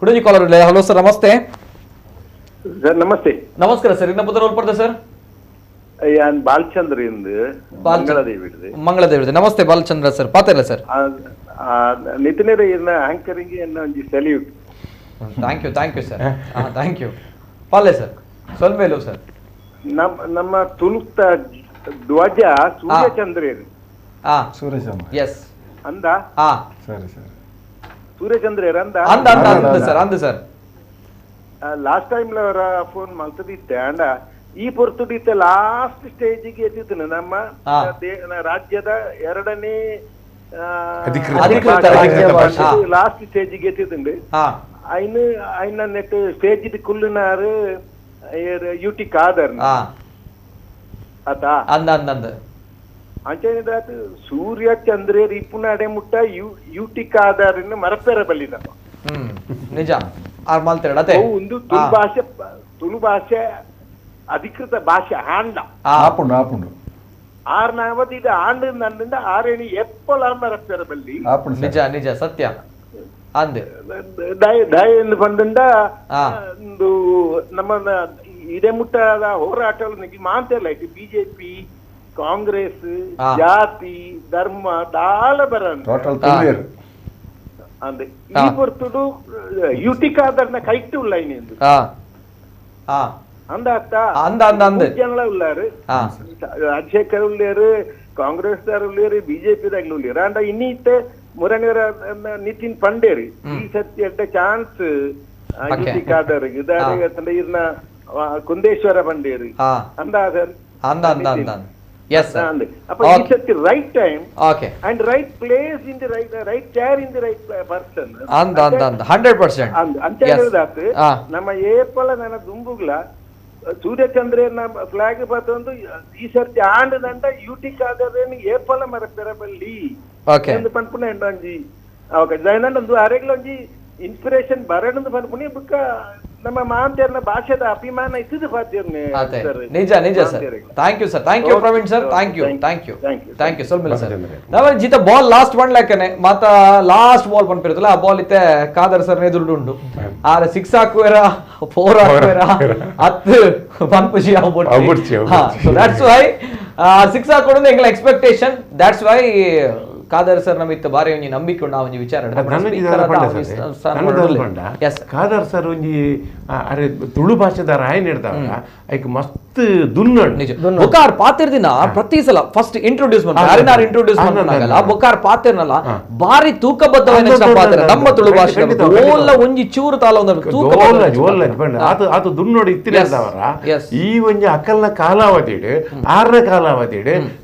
ಕುಡೊಂಜಿ collar. Hello sir, ನಮಸ್ತೆ. Sir ನಮಸ್ತೆ. ನಮಸ್ಕಾರ ಸರ್, ಇನ್ನ ಪುದರ್ ಒಲ್ಪಡ್ದೆ ಸರ್? ಯಾನ್ ಬಾಲಚಂದ್ರ ಇಂದು ಮಂಗಳದೇವಿ. ಮಂಗಳದೇವಿ. ನಮಸ್ತೆ ಬಾಲಚಂದ್ರ ಸರ್, ಪಾತಿಲ್ಲ ಸರ್. ನಿತಿನರ ಇನ್ನ ಆಂಕರಿಂಗ್ ಎನ್ನ ಒಂಜಿ salute. Thank you, thank you sir. Thank you. ಪಾಲೆ sir, ಸೊಲ್ಮೇಲು sir. ನಮ್ಮ ತುಳುಕ್ತ ಧ್ವಜ ಸೂರ್ಯಚಂದ್ರೇರು. ಸೂರ್ಯಚಂದ್ರ. ಎಸ್ ಅಂದ. ಸರಿ ಸರ್, ಸೂರ್ಯಚಂದ್ರೇರ್ ಅಂದ. ಅಂದ ಅಂದ ಅಂದ ಸರ್, ಅಂದ sir. Last time ಅವರ ಫೋನ್ ಮಲ್ತದಿತ್ತೆ ಅಂಡ ಈ ಪೊರ್ತುಡಿತ್ತೆ ಲಾಸ್ಟ್ ಸ್ಟೇಜಿಗೆ ಎತ್ತಿತ್ತು ನಮ್ಮ ರಾಜ್ಯದ ಎರಡನೇ ಲಾಸ್ಟ್ ಸ್ಟೇಜಿಗೆ ಎತ್ತಿದ್ದುಂಡು. ಐನ ಐನ ನೆಟ್ ಸ್ಟೇಜ್ ಕುಲ್ಲುನಾರು ಯುಟಿ ಖಾದರ್ ಆತ ಅಂದ ಅಂದ ಅಂದ. ಅಂಚೆನಿದಾತು ಸೂರ್ಯ ಚಂದ್ರೇರ್ ಇಪ್ಪುನಾಡೆ ಮುಟ್ಟ ಯುಟಿ ಖಾದರ್ ಮರಪೆರ ಬಲ್ಲಿ ನಮ್ಮ. ನಿಜ ಒಂದು ತುಳು ಭಾಷೆ, ತುಳು ಭಾಷೆ ಅಧಿಕೃತ ಭಾಷೆ ಆಂಡ ಆಪುಂಡು ಆಪುಂಡು ಆರ್ನಾವತಿ ಇದು ಆಂಡ ನನ್ನಿಂದ ಆರೇಣಿ ಎಪ್ಪಲ ಮರಪೆರ ಬಲ್ಲಿ. ನಿಜ ನಿಜ ಸತ್ಯ ಅಂದೆ. ದಯ ಎಂದು ಬಂದಿಂದ ಒಂದು ನಮ್ಮ ಇದೇ ಮುಟ್ಟದ ಹೋರಾಟ ಮಾಂತೆಲ್ಲ ಐತಿ. ಬಿಜೆಪಿ, ಕಾಂಗ್ರೆಸ್, ಜಾತಿ ಧರ್ಮ ದಾಲ ಬರ ಅಂದೆ. ಈ ಪೊರ್ತುಡು ಯುಟಿ ಖಾದರ್ನ ಕೈಟ್ಟು ಉಳ್ಳ ಎಂದು ಅಂದ ಅಂದ ಅಂದ ಅಂದ ಜನ ಉಳ್ಳಾರು, ರಾಜಶೇಖರ್ ಉಳ್ಳೇರು, ಕಾಂಗ್ರೆಸ್ ದಾರ್ ಉಳ್ಳೇರು, ಬಿಜೆಪಿ ದಾಗ್ಲು ಉಳ್ಳೇರು. ಅಂಡ ಇನ್ನೀತೆ ಮುರಣಿಯರ ನಿತಿನ್ ಪಂಡೇರಿ ಈ ಸತಿ ಎಡ್ಡ ಚಾನ್ಸ್ ಯುಟಿ ಖಾದರ್ ಇರ್ನ ಕುಂದೇಶ್ವರ ಪಂಡೇರಿ ಅಂದ ಸರ್ ಅಂದ ಅಂದ ಅಂದ. Yes sir. ಅಪ್ಪ ಈ ಸತಿ right time and right place in the right chair in the right person ಅಂದ ಅಂದ ಅಂದ 100% ಅಂದ ಅಂತ ಹೇಳಿದಾತು. ನಮ್ಮ ಏಪಲ ನನ್ನ ದುಂಬುಗ್ಲ ಸೂರ್ಯಚಂದ್ರನ ಫ್ಲಾಗ್ ಬತ್ತೊಂದು ಈ ಸರ್ತಿ ಆಂಡದಂಡ ಯುಟಿ ಖಾದರ್ ಏಪಲ ಮರ ಪೆರಬಲ್ಲಿ ಎಂದು ಪನ್ಪುನ ಎಂಡೊಂಜಿ ಓಕೆ ಒಂದು ಅರೆಗ್ಲೊಂಜಿ ಇನ್ಸ್ಪಿರೇಷನ್ ಬರಣಂದು ಪನ್ಪುನಿ ಬುಕ್ಕ ನಮ್ಮ ಮಾಂತೇರ್ನ ಭಾಷೆದ ಅಭಿಮಾನ ಇದ್ದದ್ದು ಪಾತೇರ್ನೆ. ನಿಜ ನಿಜ sir. Thank you sir, thank you Praveen sir, thank you, thank you, thank you ಸೊಲ್ಮೇಲೆ sir. ನಾವ್ ಜಿತ ball last one ಲೆಕ್ಕನೆ ಮಾತ ಲಾಸ್ಟ್ ಬಾಲ್ ಪನ್ಪಿರುತ್ತಲ್ಲ, ಆ ಬಾಲ್ ಇತ್ತೆ ಖಾದರ್ ಸರ್ ಎದುರು ಉಂಡು. ಆರೆ ಸಿಕ್ಸ್ ಹಾಕುವೆರ, ಫೋರ್ ಹಾಕುವೆರ, ಹತ್ತು ಪನ್ಪುಜಿ ಆಗ್ಬಿಡ್ಚಿ. So that's why six ಹಾಕೊಂಡು ಎಂಗಳ expectation. That's why Khader sir ನಮಿತ್ತ ಬಾರಿ ಒಂಜಿ ನಂಬಿಕೆ ಉಂಡು. ಆ ಒಂಜಿ ವಿಚಾರ ಖಾದರ್ ಸರ್ ಒಂಜಿ ಅರೆ ತುಳು ಭಾಷೆದಾರ ಆಯ್ನ ಇಡ್ತಾವ ಐಕ್ ಮಸ್ತ್ ದುನ್ನಡ್ ನಿಜ. ಬೊಕಾರ್ ಪಾತಿರ್ದಿನ ಪ್ರತಿ ಸಲ ಫಸ್ಟ್ ಇಂಟ್ರೊಡ್ಯೂಸ್ ಮಾಡ್ತಾರೆ, ಇಂಟ್ರೊಡ್ಯೂಸ್ ಮಾಡ್ತಾಗಲ್ಲ ಬೊಕಾರ್ ಪಾತಿರ್ನಲ್ಲ ಬಾರಿ ತೂಕಬದ್ಧವಾದ ಪಾತ್ರ ನಮ್ಮ ತುಳು ಭಾಷೆ ಓಲ್ಲ ಒಂಜಿ ಚೂರು ತಾಲ ಒಂದು ತೂಕ ಆತ ದುನ್ನೋಡು ಇತ್ತಿನವರ ಈ ಒಂಜಿ ಅಕಲ್ನ ಕಾಲಾವಧಿ ಆರನ ಕಾಲಾವಧಿ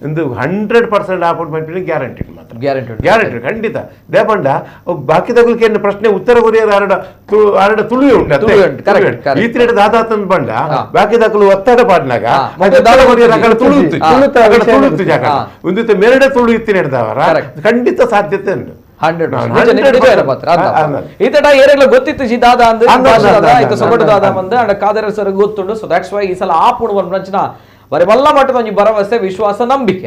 ಒಂದು 100% ಆಪೌಂಟ್ ಗ್ಯಾರಂಟಿ ಮಾತ್ರ ಗ್ಯಾರಂಟಿ ಗ್ಯಾರಂಟಿ ಖಂಡಿತ. ದೇಪಂಡ ಬಾಕಿದಗಳಿಗೆ ಪ್ರಶ್ನೆ ಉತ್ತರ ಕೊರಿಯರ್ ಆರಡ ಆರಡ ತುಳುವೆ ಉಂಟು ಈ ತಿರುಗಿ ದಾದಾತನ್ ಬಂಡ ಬಾಕಿದಾಕಲು ಒತ್ತಡ ಪಾಡ್ನಾಗ ತುಳು ಜಾಗ ಒಂದು ಮೇರಡೆ ತುಳು ಇತ್ತಿನ ಹಿಡ್ದವರ ಖಂಡಿತ ಸಾಧ್ಯತೆ ಉಂಟು. 100% ಈತಟ ಏರೆಗ್ಲ ಗೊತ್ತಿತ್ತು ಜಿ ದಾದಾ ಅಂದ್ರೆ ಸೊಗಡು ದಾದಾ ಬಂದು ಅಂಡ್ ಖಾದರ್ ಸರ್ ಗೊತ್ತುಂಡು. So that's why ಈ ಸಲ ಆಪುಣು ರಚನಾ ಬರೀ ಮಲ್ಲ ಮಟ್ಟದ ಒಂಜಿ ಭರವಸೆ, ವಿಶ್ವಾಸ, ನಂಬಿಕೆ.